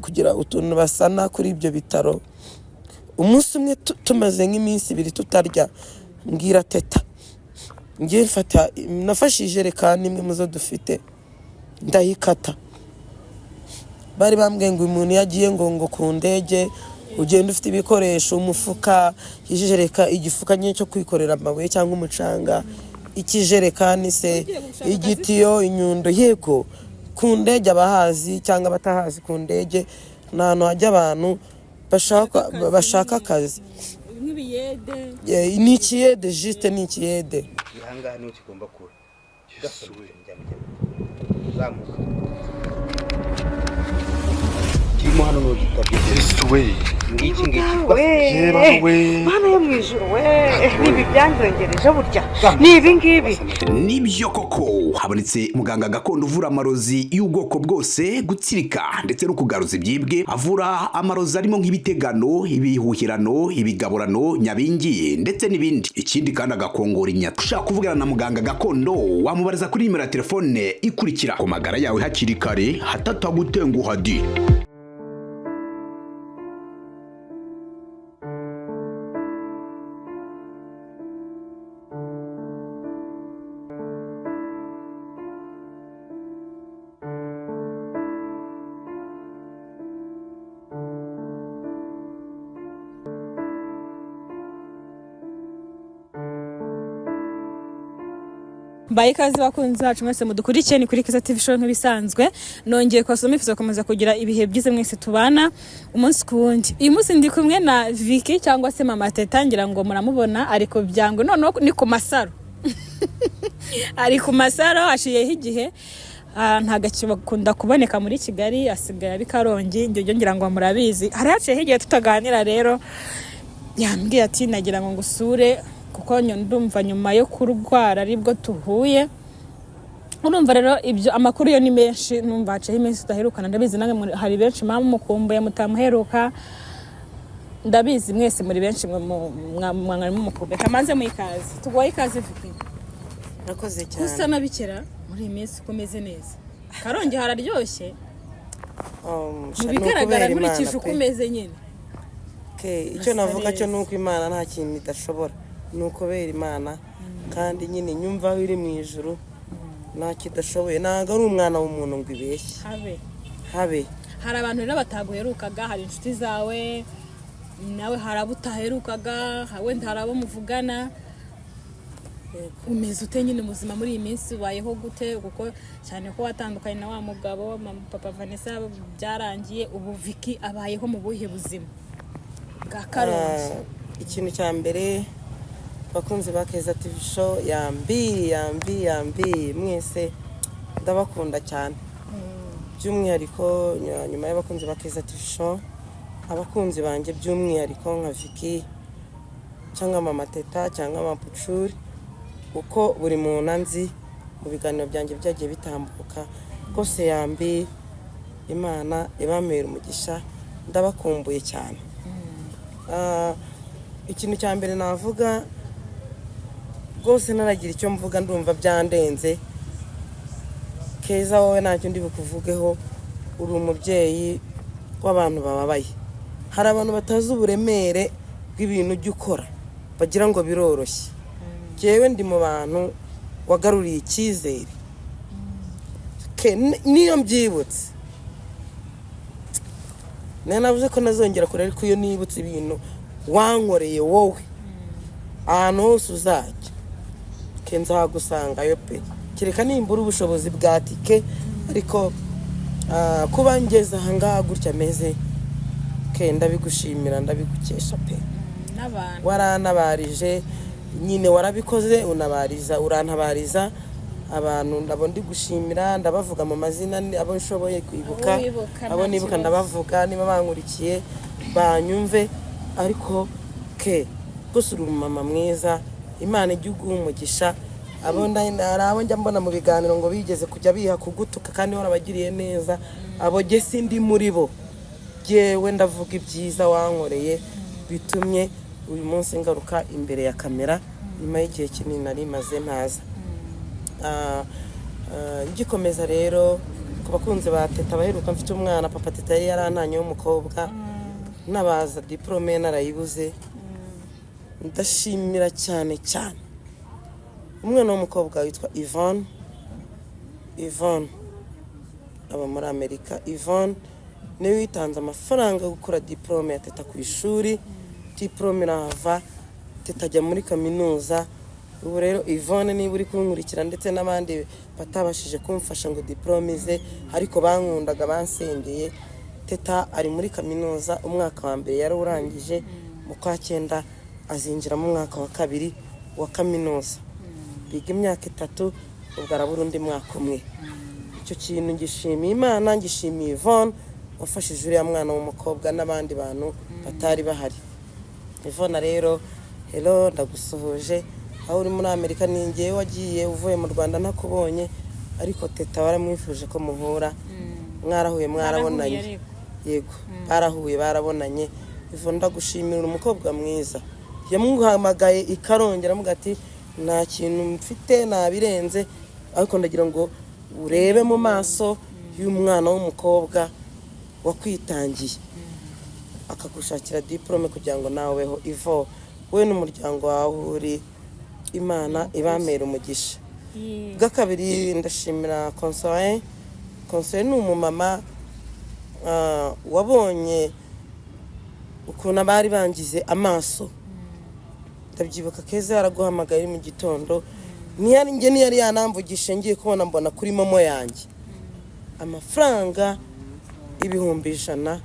kugira utuntu basana kuri ibyo bitaro. Umunsi umwe tumaze nk'iminsi 2 tutarya, mbwira Teta ngiye mfata, nafashe ijerekani imwe mu zo dufite ndayikata. Bari bambwiye ngo umuntu iyo agiye ngo ku ndege ugenda ufite ibikoresho, umufuka, ijereka, igifuka nyine cyo kwikorera amabuye cyangwa umucanga, ikijerekani se, Ugiye gushaka akazi? igitiyo, inyundo. Yego, ku ndege abahazi cyangwa abatahazi, ku ndege ni ahantu hajya abantu bashaka akazi. Nk'ibiyede. Ni ikiyede, juste ni ikiyede. Ahangaha niho kigomba kuba. Uzamuka kirimo hano n'ugitabye. Yesu we! Ngiki ngiki. We. Yeba we! Mana yo mu ijuru we, nibi byanjongereje burya ni ibi ngibi. Nibyo koko, habonetse muganga gakondo uvura amarozi y'ubwoko bwose, gutsirika ndetse no kugaruza ibyibwe. Avura amarozi arimo nk'ibitegano, ibihuhirano, ibigaburano, nyabingi ndetse n'ibindi. Ikindi kandi agakongora inyata. Ushaka kuvugana na muganga gakondo wamubariza kuri nimero ya telefone ikurikira. Ku magara yawe hakiri kare hatatagutenguha di. Mbaye ikaze bakunzi bacu mwese mudukurikiye, ni kuri Keza TV Show nk'ibisanzwe. Nongeye kubasoma, nifuza gukomeza kugira ibihe byiza mwese tubana umunsi ku wundi. Uyu munsi ndi kumwe na Vicky cyangwa se Mama Teta, ngira ngo muramubona ari ku byango, noneho ni ku masaro, ari ku masaro haciyeho igihe. Ntabwo akibakunda kuboneka muri Kigali, asigaye abi Karongi, njye ngira ngo murabizi. Hari haciyeho igihe tutaganira, rero yambwiye ati nagira ngo ngusure kuko ndumva nyuma yo kurwara aribwo tuhuye. Urumva rero ibyo amakuru yo ni menshi, numva haciyeho iminsi tudaherukana. Ndabizi namwe hari benshi mama mukumbuye mutamuheruka, ndabizi mwese muri benshi mwari mumukumbuye. Kamanze mu ikaze, tuguhaye ikaze Vicky. Nakoze cyane. Usa n'abikira muri iyi minsi, uko umeze neza? Karongi hararyoshye? Mu Sha, ni bigaragara ukubera Imana nkurikije uko pe. umeze nyine. Okay, icyo Asa navuga cyo neza. ni uko Imana nta kintu idashobora, ni ukubera Imana kandi nyine nyumva aho iri mu ijuru nta kidashoboye, ntabwo ari umwana w'umuntu ngo ibeshye. Habe. Habe. Hari abantu rero bataguherukaga, hari inshuti zawe nawe hari abo utaherukaga, wenda hari abo muvugana. Umeze ute nyine ubuzima muri iyi minsi, ubayeho gute? Kuko cyane ko watandukanye na wa mugabo mama, papa Vanessa, byarangiye, ubu Vicky abayeho mu buhe buzima bwa Karongi? Ikintu cya mbere, bakunzi ba Keza TV Show, yambi yambi yambi mwese, ndabakunda cyane. By'umwihariko nyuma y'abakunzi ba Keza TV Show, abakunzi banjye by'umwihariko nka Vicky cyangwa Mama Teta cyangwa Mama Pucuri, uko buri muntu anzi mu biganiro byanjye byagiye bitambuka rwose, yambi, Imana ibamera umugisha, ndabakumbuye cyane. Ikintu cya mbere navuga rwose, naragira icyo mvuga ndumva byandenze. Keza, wowe ntacyo ndi bukuvugeho, uri umubyeyi w'abantu bababaye. Hari abantu batazi uburemere bw'ibintu ujya ukora, bagira ngo biroroshye. Njyewe ndi mu bantu wagaruriye icyizere. Niyo mbyibutse, nari navuze ko nazongera kure, ariko iyo nibutse ibintu wankoreye wowe, ahantu hose uzajya ke nzagusangayo pe, kereka nimbura ubushobozi bwa tike. Ariko kuba ngeze ahangaha gutya ameze ke, ndabigushimira, ndabigukesha pe. N'abantu. Waranabarije nyine, warabikoze, unabariza, urantabariza abantu. Ndabo ndi gushimira, ndabavuga mu mazina abo nshoboye kwibuka. Abo wibuka, nta Abo nibuka kibazo. ndabavuga, niba bankurikiye banyumve. Ariko ke rwose uri umumama mwiza, Imana ijya iguha umugisha. Abo hari abo njya mbona mu biganiro ngo bigeze kujya biha kugutuka kandi warabagiriye neza, abo jye sindi muri bo. Jyewe ndavuga ibyiza wankoreye bitumye uyu munsi ngaruka imbere ya kamera nyuma y'igihe kinini nari maze ntaza. Ngikomeza rero ku Ku bakunzi ba Teta baheruka mfite umwana, papa Teta yari yarantanye w'umukobwa, nabaza diporome narayibuze. Ndashimira cyane cyane umwana w'umukobwa witwa Yvonne. Yvonne aba muri Amerika. Yvonne niwe witanze amafaranga yo gukora diporome ya Teta ku ishuri. Diporome irahava, Teta ajya muri kaminuza. Ubu rero Yvonne, niba uri kunkurikira, ndetse n'abandi batabashije kumfasha ngo diporome ize ariko bankundaga, bansengeye, Teta ari muri kaminuza. Umwaka wa mbere yarawurangije, mu kwa cyenda azinjira mu mwaka wa kabiri wa kaminuza. Biga imyaka 3, ubwo arabura undi mwaka umwe. Icyo kintu ngishimiye Imana, ngishimiye Yvonne wafashije uriya mwana w'umukobwa n'abandi bantu batari bahari. Yvonne rero, hello, ndagusuhuje aho uri muri Amerika. Ni ngewe wagiye uvuye mu Rwanda ntakubonye, ariko Teta waramwifuje ko muhura, mwarahuye, mwarabonanye. Barahuye ariko. Yego, barahuye, barabonanye. Yvonne, ndagushimira, umukobwa mwiza. Yamuhamagaye ikarongera amuga ati: "Nta kintu mfite, nabirenze, ariko ndagira ngo urebe mu maso y'umwana w'umukobwa wakwitangiye akagushakira diporome kugira ngo nawe ubeho." Ivo, we n'umuryango wawe uri, Imana ibamera umugisha. Bwa kabiri, ndashimira Consoe. Consoe ni umumama wabonye ukuntu abari bangize amaso. Ndabyibuka Keza yaraguhamagaye mu gitondo, ntiyari njye, ntiyari yanamvugishe, ngiye kubona mbona kuri MoMo yanjye amafaranga 100,000,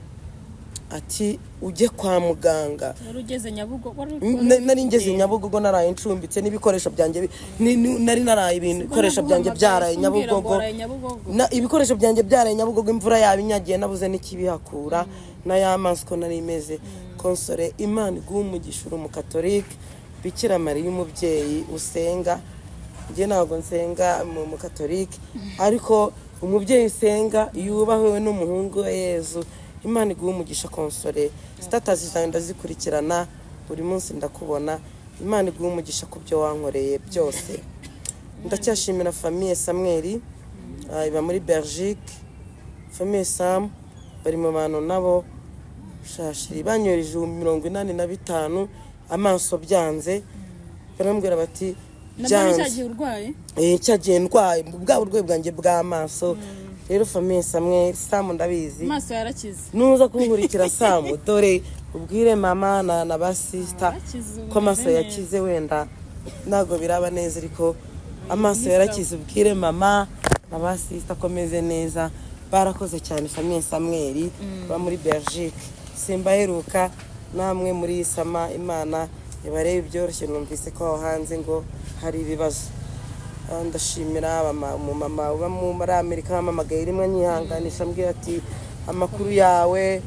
ati: "Ujye kwa muganga." Wari ugeze Nyabugogo, wari Nari ngeze Nyabugogo, naraye ncumbitse n'ibikoresho byanjye nari naraye ibintu, ibikoresho byanjye byaraye Nyabugogo. Ibikoresho byanjye byaraye Nyabugogo, imvura yaba inyagiye, nabuze n'ikibihakura n'aya mazi ko nari imeze. Konsore, Imana iguha umugisha. Uri umukatolike, Bikira Mariya umubyeyi usenga. Njye ntabwo nsenga mu mukatolike, ariko umubyeyi usenga yubahwe n'umuhungu we Yezu. Imana iguha umugisha, Konsore. Status zawe ndazikurikirana buri munsi, ndakubona. Imana iguha umugisha ku byo wankoreye byose. Ndacyashimira famille Samweli, iba muri Belgique. Famille Sam bari mu bantu nabo shashiri banyohereje 85,000, amaso byanze, barambwira bati Nabwo byanze. cyagiye urwaye? Cyagiye ndwaye bwa burwayi bwanjye bw'amaso. Rero famille Samweli, Samu, ndabizi Amaso yarakize. Nuza kunkurikira Samu, dore ubwire mama na ba sister Yarakize, ubu ko amaso umeze neza. yakize. Wenda ntabwo biraba neza, ariko amaso yarakize. Ubwire mama na ba sister ko ameze neza. Barakoze cyane, famille Samweli ba muri Belgique. Simbaheruka namwe muri sama, Imana ibarebe ibyoroshye. Numvise ko aho hanze ngo hari ibibazo. Ndashimira umumama uba muri Amerika wampamagaye rimwe anyihanganisha, ambwira ati: "Amakuru yawe."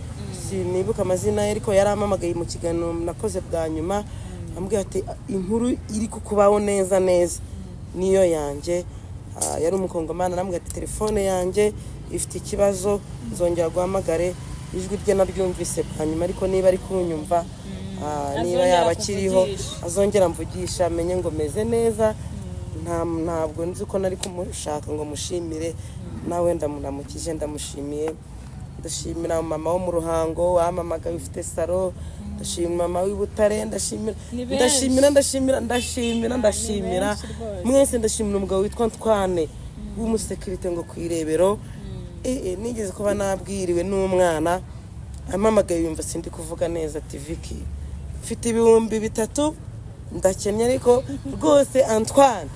Sinibuka amazina ye, ariko yarampamagaye mu kiganiro nakoze bwa nyuma, ambwira ati: "Inkuru iri kukubaho neza neza niyo yanjye." Yari umukongomani. Arambwira ati: "Telefone yanjye ifite ikibazo, nzongera guhamagare." Ijwi rye naryumvise bwa nyuma, ariko niba ari kunyumva, niba Azongera yaba akiriho, kuvugisha. azongera mvugisha amenye ngo meze neza. Ntabwo nzi ko nari kumushaka ngo mushimire, nawe ndamuramukije, ndamushimiye. Ndashimira mama wo mu Ruhango wampamagaye ufite salon, ndashimira mama w'i Butare, ndashimira Ni benshi. ndashimira, ndashimira, ndashimira, ndashimira Benshi rwose. mwese. Ndashimira umugabo witwa Ntwane w'umusekirite ngo ku Irebero. Nigeze kuba nabwiriwe n'umwana ampamagaye, yumva sindi kuvuga neza, ati: "Viki, mfite 3000, ndakennye." Ariko rwose Antoine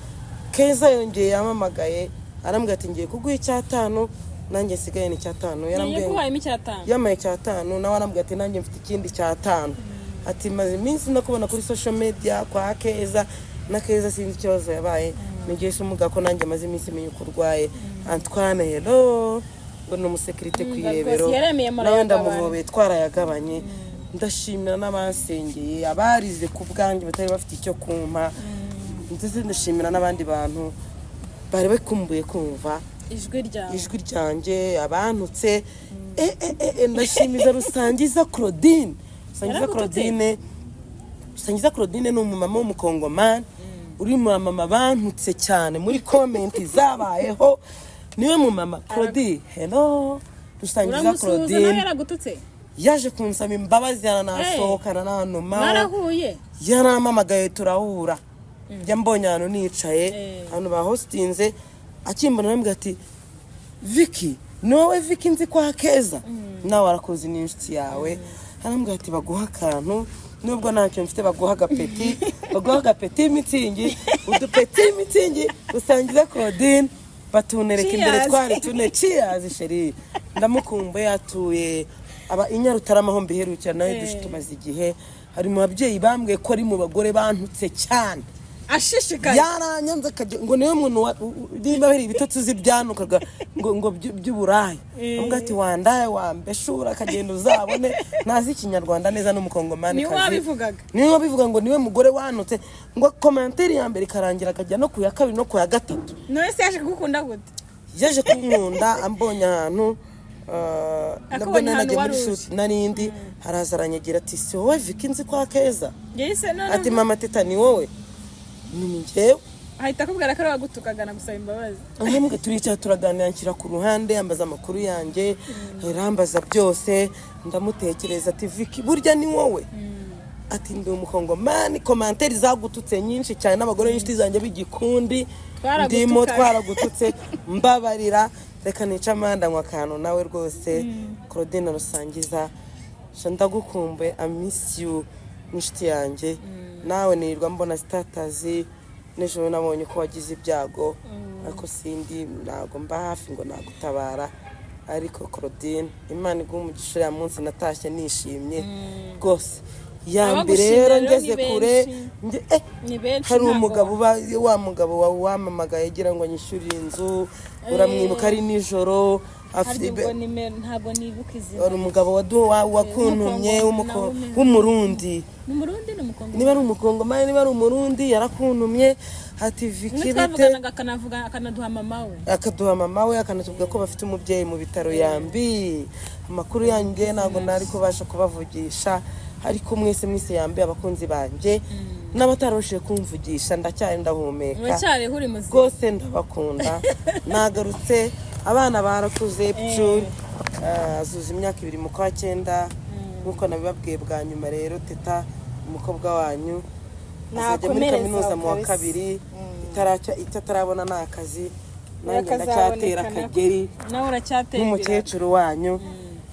Keza yongeye yampamagaye, arambwira ati: "Ngiye kuguha icyatanu, nanjye nsigaye ni icyatanu." Yarambwiye ngo Yaguhayemo icyatanu? Yamaye icyatanu, nawe arambwira ati: "Nanjye mfite ikindi cyatanu." Ati: "Maze iminsi ndakubona kuri social media kwa Keza na Keza, sinzi ikibazo yabaye, nigisha umuga ko nanjye maze iminsi menya uko urwaye." Antoine, hello, ngo ni umusekirite ku Irebero. Rwose yaremeye Nawe murayagabana. ndamuhobeye, twarayagabanye. Ndashimira n'abansengeye, abarize ku bwanjye batari bafite icyo kumpa, ndetse ndashimira n'abandi bantu bari bakumbuye kumva ijwi ryawe, ijwi ryanjye, abantutse. Ndashimiza Rusangiza Claudine. Rusangiza Yaragututse? Claudine, Rusangiza Claudine ni umumama w'umukongomani uri mu bamama bantutse cyane muri comment zabayeho. Niwe mu mama Claudine, hello, Rusangiza. Uramusuhuza nawe? Claudine Yaragututse? Yaje kunsaba imbabazi, yaranasohokana n'ahantu. Mwarahuye? Yarampamagaye turahura. Njya mbonye ahantu nicaye, ahantu bahositinze, akimbona arambwira ati: "Vicky, ni wowe Vicky nzi kwa Keza?" Nawe arakuzi, ni inshuti yawe. Arambwira ati: "Baguha akantu nubwo ntacyo mfite, baguha agapeti Mützig, udupeti Mützig usangiza Claudine." Batunereka imbere. Cheers. Twari tune. Cheers chérie, ndamukumbuye. Atuye aba i Nyarutarama aho mbiherukira nawe. Tumaze igihe. Hari mu babyeyi bambwiye ko ari mu bagore bantutse cyane. Ashishikaye. Yaranyanze akajya ngo niwe muntu nimba hari ibitotsi uzi byanukaga ngo by'uburaya. Avuga ati: "Wandaye wambeshura akagenda uzabone." Ntazi Ikinyarwanda neza, n'umukongomani. Niwe wabivugaga? Niwe wabivuga ngo niwe mugore wanutse, ngo commentaire ya mbere ikarangira akajya no ku ya kabiri no ku ya gatatu. Nawe se yaje kugukunda gute? Yaje kunkunda ambonye ahantu, nabwo Akubonye ahantu nanagiye muri wari uri. shoot narindi, haraza aranyegira ati: "Si wowe Vicky nzi kwa Keza?" Yahise none Ati: "Mama Teta, ni wowe?" Ni njyewe. Ahita akubwira ko ari wagutukaga gusaba imbabazi. Ahembwe, turicara turaganira, nshyira ku ruhande, ambaza amakuru yanjye, arambaza byose, ndamutekereza. Ati: "Vicky, burya ni wowe?" Ati: "Ndi umukongomani, commentaire zagututse nyinshi cyane n'abagore b'inshuti zanjye b'igikundi ndimo." Twaragutukaga. "Twaragututse, mbabarira." Reka nica amanda nywa akantu nawe rwose. Claudine Rusangiza sha, ndagukumbuye, I miss you n'inshuti yanjye. Nawe nirirwa mbona status, nijoro nabonye ko wagize ibyago, ariko sindi, ntabwo mba hafi ngo nagutabara. Ariko Claudine, Imana iguhe umugisha. Uriya munsi natashye nishimye rwose. Yambi Abagushimira rero rero ni ngeze kure. benshi. Nge Ni benshi. Hari Ntabwo umugabo uba wa mugabo wawe wamamagaye agira ngo anyishyurire inzu, uramwibuka? Ari nijoro afite Harya ubwo ntabwo nibuka izina. Hari umugabo wakuntumye. W'umukongo. W'umurundi. Ni Umurundi, ni Umukongo? Niba ari Umukongomani, niba ari Umurundi, yarakuntumye ati: "Vicky, Umwe bite?" twavuganaga akanavuga, akanaduha mama we. Akaduha mama we, akanatubwira ko bafite umubyeyi mu bitaro. Yambi, amakuru yanjye ntabwo nari kubasha kubavugisha, ariko mwese mwese yambi, abakunzi banjye n'abatarabashije kumvugisha, ndacyari, ndahumeka. Uracyariho, uri muzima. Rwose ndabakunda. Nagarutse, abana barakuze. Picuri azuza imyaka 2 mu kwa cyenda nk'uko nabibabwiye bwa nyuma. Rero Teta, umukobwa wanyu azajya muri Nakomereza kaminuza mu wa kabisa. kabiri. Itaracya icyo atarabona ni akazi, nanjye Nakazaboneka. ndacyatera Nako. akageri Nawe uracyatera. nk'umukecuru wanyu.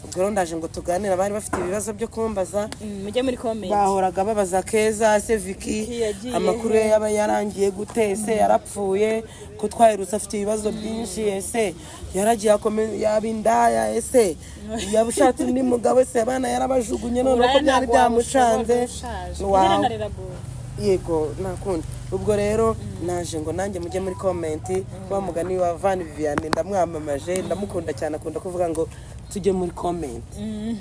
Ubwo rero ndaje ngo tuganire. Abari bafite ibibazo byo kumbaza, Mujye muri comment. bahoraga babaza Keza: "Se Vicky, Vicky yagiye amakuru ye yaba yarangiye gute? Ese yarapfuye ko twaherutse afite ibibazo byinshi? Ese yaragiye yaba indaya? Ese yaba ushatse undi mugabo? Ese abana yarabajugunye none ko byari byamucanze?" Wow. Yego, nta kundi. Ubwo rero naje ngo nanjye mujye muri comment. Wa mugani wa Van Viviane, ndamwamamaje, ndamukunda cyane, akunda kuvuga ngo tujye muri comment,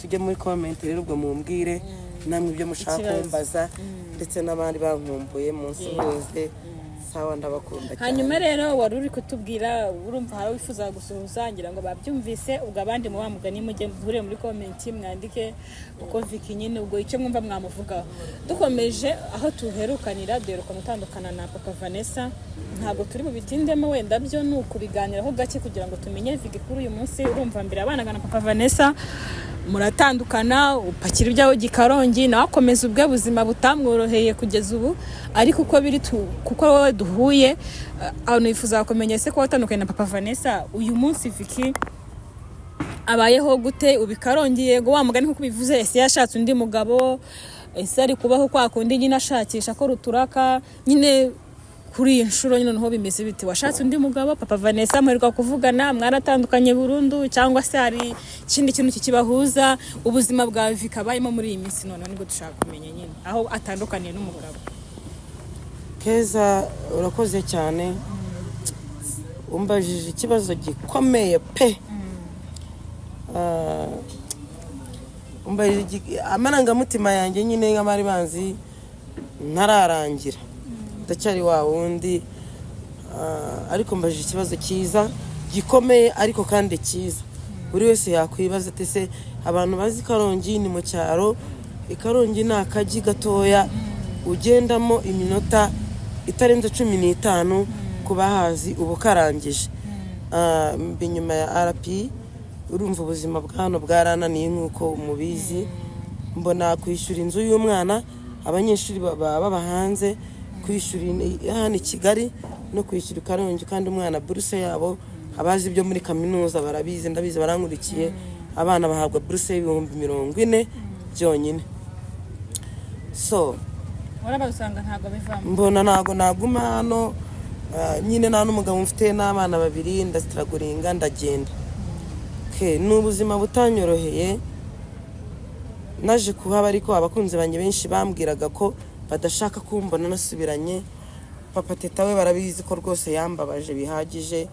tujye muri comment. Rero ubwo mumbwire namwe ibyo mushaka Ikibazo. kumbaza, ndetse n'abandi bankumbuye munsuhuze. Sawa, ndabakunda cyane. Hanyuma rero wari uri kutubwira, urumva hari wifuza gusuhuza, ngira ngo babyumvise. Ubwo abandi mu wa mugani mujye duhure muri comment, mwandike uko Vicky nyine, ubwo icyo mwumva mwamuvugaho. Dukomeje aho tuherukanira, duheruka gutandukana na papa Vanessa. Ntabwo turi bubitindemo, wenda byo ni ukubiganiraho gake kugira ngo tumenye Vicky kuri uyu munsi. Urumva mbere abanaga na papa Vanessa, muratandukana, upakira ibyawe Gikarongi, nawe akomeza ubwe buzima butamworoheye kugeza ubu. Ariko uko biri kuko wowe duhuye, abantu bifuza kumenya se ko watandukanye na papa Vanessa, uyu munsi Vicky abayeho gute ubu i Karongi? Yego, wa mugani nkuko ubivuze, ese yashatse undi mugabo? Ese ari kubaho kwa kundi nyine ashakisha ko ruturaka nyine? Kuri iyi nshuro nyine noneho bimeze bite? Washatse undi mugabo? Papa Vanessa muheruka kuvugana, mwaratandukanye burundu, cyangwa se hari ikindi kintu kikibahuza? Ubuzima bwa Vicky abayemo muri iyi minsi noneho nibwo dushaka kumenya nyine, aho atandukaniye n'umugabo. Keza, urakoze cyane, umbajije ikibazo gikomeye pe. Umbajije amarangamutima yanjye nyine nk'abari banzi ntararangira, ndacyari wa wundi. Ariko mbajije ikibazo cyiza gikomeye, ariko kandi cyiza buri wese yakwibaza ati: "Se abantu bazi Karongi ni mu cyaro?" I Karongi ni akajyi gatoya ugendamo iminota itarenze 15 ku bahazi uba ukarangije. Mba inyuma ya RP. Urumva ubuzima bwa hano bwarananiye nk'uko mubizi. Mbona kwishyura inzu y'umwana, abanyeshuri baba hanze, kwishyura hano i Kigali no kwishyura i Karongi, kandi umwana buruse yabo, abazi ibyo muri kaminuza barabizi, ndabizi barankurikiye, abana bahabwa buruse y'ibihumbi 40 byonyine. So Warabaye usanga ntabwo bivamo. Mbona ntabwo naguma hano, nyine nta n'umugabo mfite n'abana babiri, ndastrugglinga, ndagenda. Okay, ni ubuzima butanyoroheye naje kuhaba, ariko abakunzi banjye benshi bambwiraga ko badashaka kumbona nasubiranye. Papa Teta we barabizi ko rwose yambabaje bihagije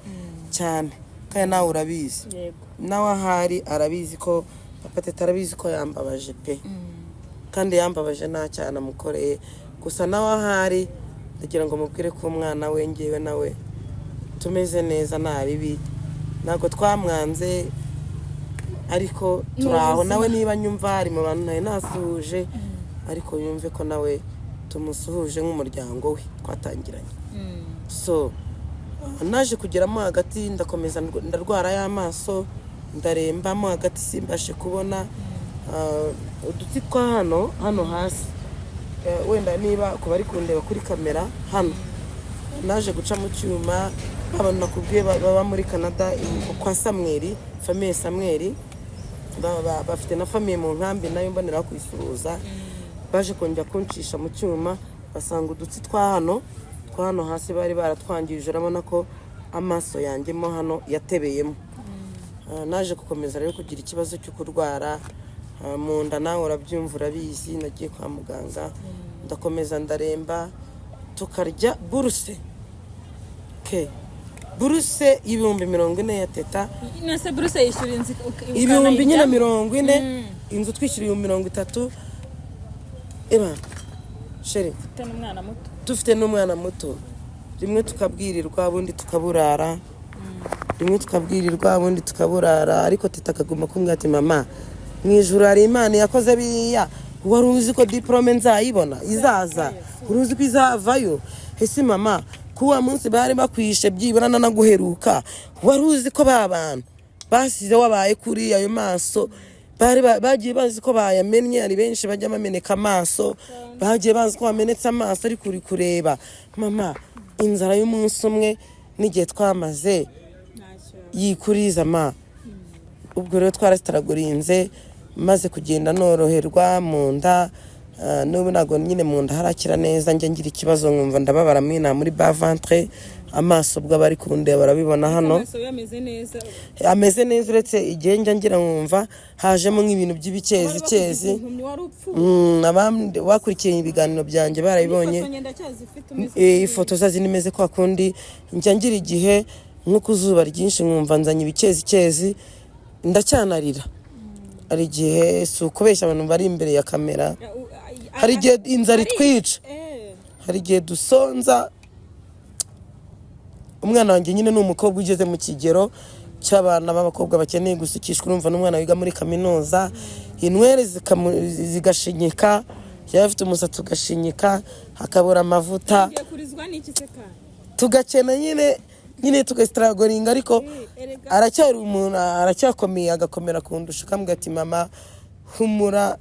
cyane, kandi nawe urabizi. Yego. Nawe ahari arabizi ko Papa Teta arabizi ko yambabaje pe, kandi yambabaje nta cyaha namukoreye. Gusa nawe ahari ndagira ngo mubwire ko umwana we, ngewe nawe tumeze neza, nta bibi, ntabwo twamwanze, ariko turi aho. Nawe niba nyumva hari mu bantu nari nasuhuje, ariko yumve ko nawe tumusuhuje nk'umuryango we twatangiranye. So naje kugeramo hagati, ndakomeza ndarwara y'amaso, ndarembamo hagati, simbashe kubona. Udutsi twa hano hano hasi, wenda niba ku bari kundeba kuri kamera hano, naje guca mu cyuma. Abantu nakubwiye baba muri Canada kwa Samweri, famille Samweri, bafite na famille mu nkambi, nayo mboneraho kuyisuhuza. Baje kongera kuncisha mu cyuma, basanga udutsi twa hano hasi bari baratwangije. Urabona ko amaso yanjye mo hano yatebeyemo. Naje gukomeza rero kugira ikibazo cyo kurwara mu nda, nawe urabyumva, urabizi. Nagiye kwa muganga, ndakomeza ndaremba, tukarya buruse ke buruse y'ibihumbi 40 ya Teta. Nese buruse yishyura inzu Ibihumbi nyine ukanayijyamo? 40. Inzu twishyura 30,000. Eba chérie. Ufite n'umwana muto. Dufite n'umwana muto. Rimwe tukabwirirwa, ubundi tukaburara, rimwe tukabwirirwa, ubundi tukaburara, ariko Teta akaguma kumbwira ati: "Mama, mu ijuru hari Imana yakoze biriya. Wari uzi ko diporome nzayibona izaza? Wari uzi ko izavayo? Ese mama, ko wa munsi bari bakwishe byibura nanaguheruka, wari uzi ko ba bantu basize wabaye kuri ayo maso bari bagiye bazi ko bayamennye? Hari benshi bajya bameneka amaso, bagiye bazi ko wamenetse amaso, ariko uri kureba mama, inzara y'umunsi umwe n'igihe twamaze yikuriza ma." Ubwo rero twarastrugglinze, maze kugenda noroherwa mu nda. N'ubu ntabwo nyine mu nda harakira neza, njya ngira ikibazo nkumva ndababara mwina muri bas-ventre. Amaso ubwo abari kundeba barabibona hano. Amaso ye ameze neza? Ameze neza, uretse igihe njya ngira nkumva hajemo nk'ibintu by'ibikezikezi. Impumyi wari upfuye. Abandi bakurikiye ibiganiro byanjye barabibonye. Ifoto ngenda cyazifite umeze. Ifoto za zindi imeze kwa kundi. Njya ngira igihe nko ku zuba ryinshi nkumva nzanye ibikezikezi, ndacyanarira. Hari igihe, si ukubeshya abantu bari imbere ya kamera, hari igihe inzara itwica, hari igihe dusonza. Umwana wanjye nyine ni umukobwa ugeze mu kigero cy'abana b'abakobwa bakeneye gusukishwa. Urumva n'umwana wiga muri kaminuza, inwere zigashinyika, yaba afite umusatsi ugashinyika, hakabura amavuta. Ngiye kurizwa n'iki se kandi? Tugakena nyine, tugastrugglinga, ariko Erega. aracyari umuntu, aracyakomeye, agakomera kundusha, akambwira ati: "Mama, humura,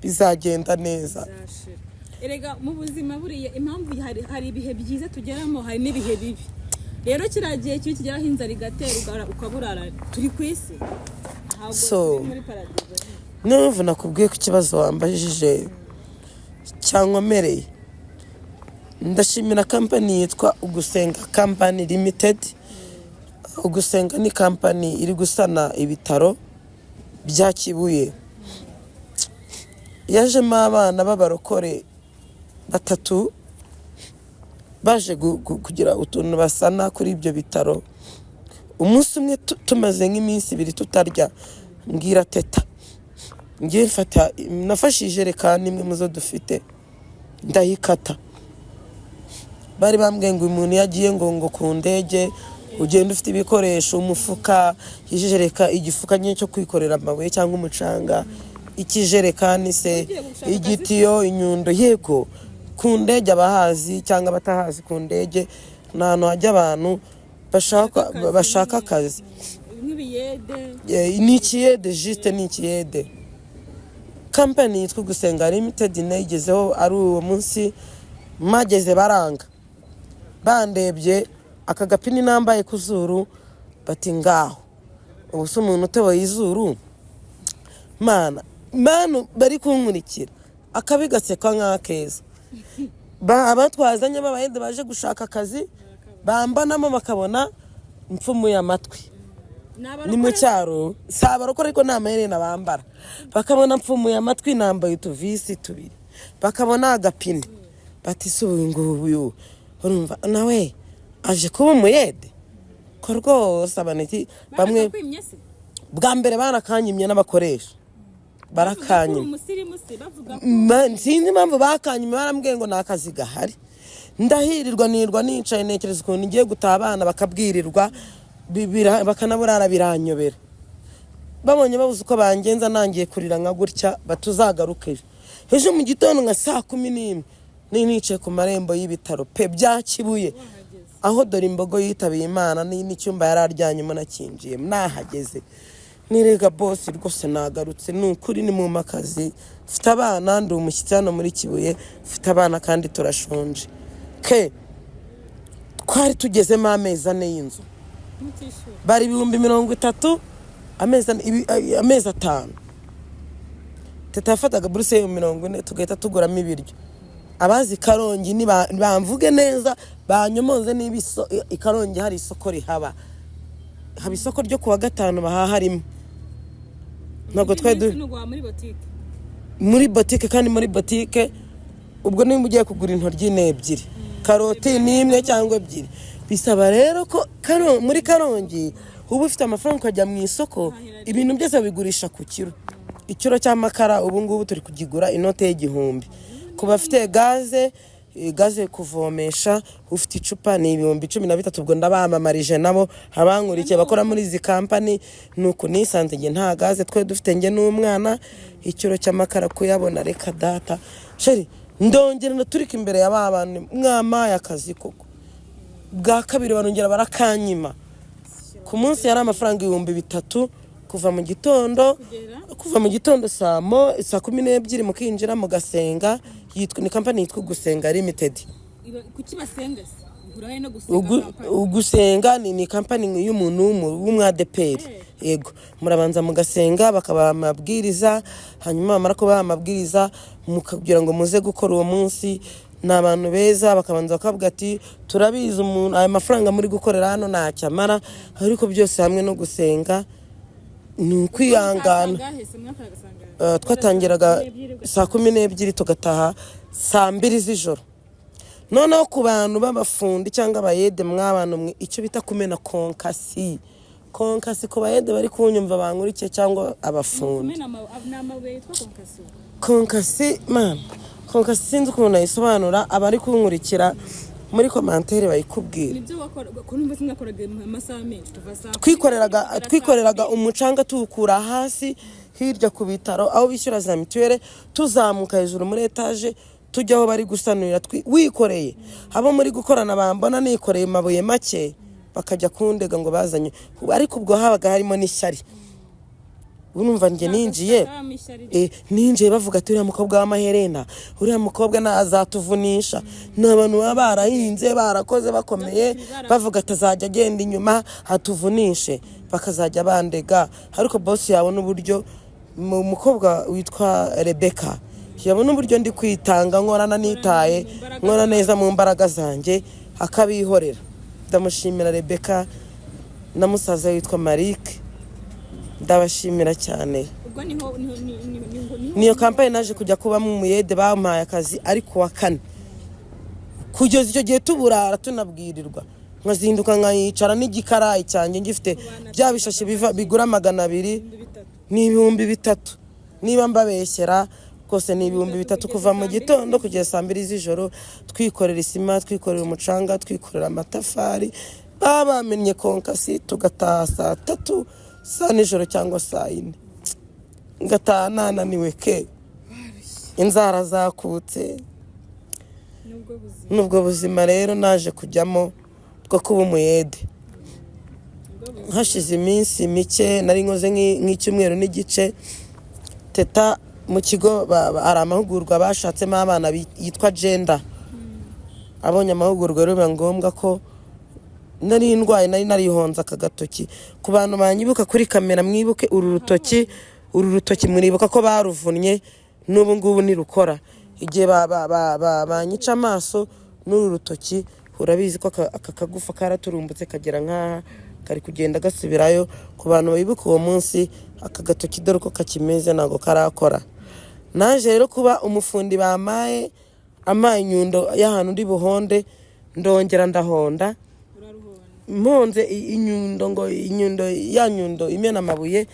bizagenda neza." Bizashira. Erega mu buzima buriya impamvu hari ibihe byiza tugeramo, hari n'ibihe bibi. Rero kiriya gihe kibi kigeraho inzara igatera ukaburara, turi ku isi, ntabwo turi muri paradizo. Niyo mpamvu nakubwiye ko ikibazo wambajije cyankomereye. Ndashimira kampani yitwa Ugusenga Company Limited. Ugusenga ni kampani iri gusana ibitaro bya Kibuye. Yajemo abana b'abarokore batatu baje kugira utuntu basana kuri ibyo bitaro. Umunsi umwe tumaze nk'iminsi 2 tutarya, mbwira Teta, ngiye mfata, nafashe ijerekani imwe mu zo dufite ndayikata. Bari bambwiye ngo umuntu iyo agiye ngo ku ndege ugenda ufite ibikoresho, umufuka, ijereka, igifuka nyine cyo kwikorera amabuye cyangwa umucanga, ikijerekani se, Ugiye gushaka akazi? igitiyo, inyundo. Yego, ku ndege abahazi cyangwa abatahazi, ku ndege ni ahantu hajya abantu. bashaka akazi. Nk'ibiyede. Ni ikiyede, juste ni ikiyede. Kampani yitwa Gusenga Limited nayigezeho ari uwo munsi mageze, baranga bandebye aka gapini nambaye ku zuru, bati: "Ngaho ubu se umuntu utoboye izuru?" Mana, manu bari kunkurikira, akabi gasekwa nk'akeza. Abatwazanye b'abayede baje gushaka akazi bambanamo bakabona mpfumuye amatwi, ni mu cyaro, si abarokore ariko nta maherena bambara, bakabona mpfumuye amatwi, nambaye utuvisi tubiri, bakabona agapine, bati: "Si ubu ngubu urumva nawe aje kuba umuyede?" Ko rwose abantu bamwe Barakwimye se? Bwa mbere barakanyimye n'abakoresha barakanyimye. Umusirimu se, bavuga ko Sinzi impamvu bakanyimye, barambwiye ngo ni akazi gahari. Ndahirirwa, nirwa nicaye ntekereza ukuntu ngiye gutaha, abana bakabwirirwa, bakanaburara, biranyobera. Babonye babuze uko bangenza, nangiye kurira nka gutya, batuzagaruke ejo. Ejo mu gitondo nka saa 11 ni nicaye ku marembo y'ibitaro pe bya Kibuye, aho dore imbogo yitabiye Imana, n'icyumba yari aryanyemo nakinjiye nahageze. Nirega: "Boss, rwose nagarutse, ni ukuri ni mu makazi, mfite abana, ndi umushyitsi hano muri Kibuye, mfite abana kandi turashonje." Ke twari tugezemo amezi 4 y'inzu. Mutishyura. Bari 30,000 amezi 4, amezi 5. Teta yafataga buruse 40,000, tugahita tuguramo ibiryo. Abazi Karongi bamvuge neza, banyomoze niba i Karongi hari isoko rihaba. Haba isoko ryo kuwa gatanu bahaharimo, ntabwo twari Ni muri botike. Muri botike, kandi muri botike ubwo niba ugiye kugura intoryi ni ebyiri, karoti ni imwe cyangwa ebyiri. Bisaba rero ko muri Karongi uba ufite amafaranga ukajya mu isoko, ibintu byose babigurisha ku kiro. Ikiro cy'amakara ubu ngubu turi kugigura inote y'1000. Ku bafite gaze, gaze kuvomesha, ufite icupa ni 13,000. Ubwo ndabamamarije nabo abankurikiye bakora muri izi kampani. Ni uku nisanze njye nta gaze twe dufite, njye n'umwana. Ikiro cy'amakara kuyabona, reka data. Chérie, ndongera ndaturika imbere ya ba bantu: "Mwamaye akazi koko?" Bwa kabiri barongera barakanyima. Ku munsi yari amafaranga 3000 kuva mu gitondo, kuva mu gitondo saa 12 mukinjira mugasenga. Yitwa, ni kampani yitwa Gusenga Limited. Kuki basenga se? Ihura he no gusenga? Kampani? Ugusenga ni kampani y'umuntu w'umwadeperi. Yego, murabanza mugasenga, bakabaha amabwiriza, hanyuma bamara kubaha amabwiriza kugira ngo muze gukora uwo munsi. Ni abantu beza, bakabanza bakavuga ati: "Turabizi, umuntu aya mafaranga muri gukorera hano ntacyo amara, ariko byose hamwe no gusenga ni ukwihangana." Sangahe se? Mwatahaga sangahe? Twatangiraga saa 12 tugataha saa 2 z'ijoro. Noneho ku bantu b'abafundi cyangwa abayede, mw'abantu mwe, icyo bita kumena konkasi, konkasi ku bayede bari kunyumva bankurikiye cyangwa abafundi. Kumena ni amabuye yitwa konkasi. Konkasi, man, konkasi sinzi ukuntu nayisobanura, abari kunkurikira muri commentaire bayikubwira. Nibyo wakoraga ko numva mwakoraga amasaha menshi, tuva saa Twikoreraga kumi kugera twikoreraga saa mbiri. Umucanga tuwukura hasi hirya ku bitaro aho bishyura za mituweli, tuzamuka hejuru muri etaje, tujya aho bari gusanurira, wikoreye. Abo muri gukorana bambona nikoreye amabuye make bakajya kundega ngo bazanye, ariko ubwo habaga harimo n'ishyari. Urumva njye ninjiye Habamo ishyari. Ninjiye bavuga ati: "Uriya mukobwa w'amaherena, uriya mukobwa azatuvunisha." Ni abantu baba barahinze, barakoze, bakomeye, bavuga ati: "Azajya agenda inyuma atuvunishe," bakazajya bandega. Ariko boss yabona uburyo mu mukobwa witwa Rebeka yabona uburyo ndi kwitanga, nkorana nitaye, nkora neza mu mbaraga zanjye, akabihorera. Ndamushimira Rebeka na musaza we witwa Marike, ndabashimira cyane. Ubwo niho niho niho niho niho Niyo kampani naje kujya kubamo umuyede, bampaye akazi ari ku wa kane. Kugeza icyo gihe tuburara, tunabwirirwa, nkazinduka nkayicara n'igikarayi cyanjye ngifite, bya bishashi biva bigura 200, ni 3000 niba mbabeshyera rwose, ni 3000 kuva mu gitondo kugeza saa 2 z'ijoro, twikorera isima, twikorera umucanga, twikorera amatafari. Baba bamennye konkasi, tugataha saa 3 saa nijoro cyangwa saa 4, ngataha nananiwe ke, inzara zakutse. Nubwo buzima. N'ubwo buzima rero naje kujyamo bwo kuba umuyede. Hashize iminsi mike, nari nkoze nk'icyumweru n'igice. Teta mu kigo hari amahugurwa bashatsemo abana yitwa gender. Abonye amahugurwa rero, biba ngombwa ko nari ndwaye, nari narihonze aka gatoki. Ku bantu banyibuka kuri kamera, mwibuke uru rutoki. Uru rutoki muribuka ko baruvunnye, n'ubu ngubu ntirukora. Igihe banyica amaso n'uru rutoki, urabizi ko aka kagufa karaturumbutse kagera nk'aha, kari kugenda gasubirayo. Ku bantu bibuka uwo munsi, aka gatoki dore uko kakimeze, ntabwo karakora. Naje rero kuba umufundi bamaye, amaye inyundo y'ahantu ndi buhonde, ndongera ndahonda. Mponze inyundo, ngo inyundo ya nyundo imena amabuye,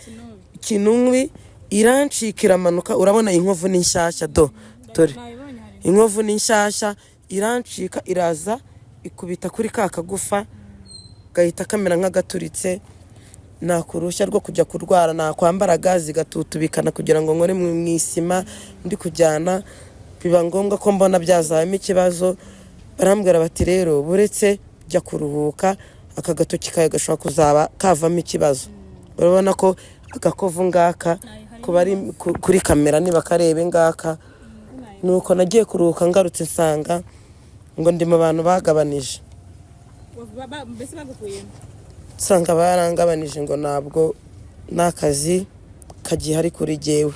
kinunwi, irancika iramanuka. Urabona inkovu ni nshyashya, do dore inkovu ni nshyashya. Irancika iraza ikubita kuri ka kagufa, gahita kamera nk'agaturitse. Naka uruhushya rwo kujya kurwara, nakwambara ga zigatutubikana kugira ngo nkore mu isima ndi kujyana. Biba ngombwa ko mbona byazabamo ikibazo, barambwira bati: "Rero buretse jya kuruhuka, aka gatoki kawe gashobora kuzaba kavamo ikibazo." Urabona ko agakovu ngaka, ku bari kuri kamera nibakarebe ngaka. Nuko nagiye kuruhuka, ngarutse nsanga ngo ndi mu bantu bagabanije. Mbese bagukuyemo? Nsanga barangabanije, ngo ntabwo n'akazi kagihari kuri jyewe.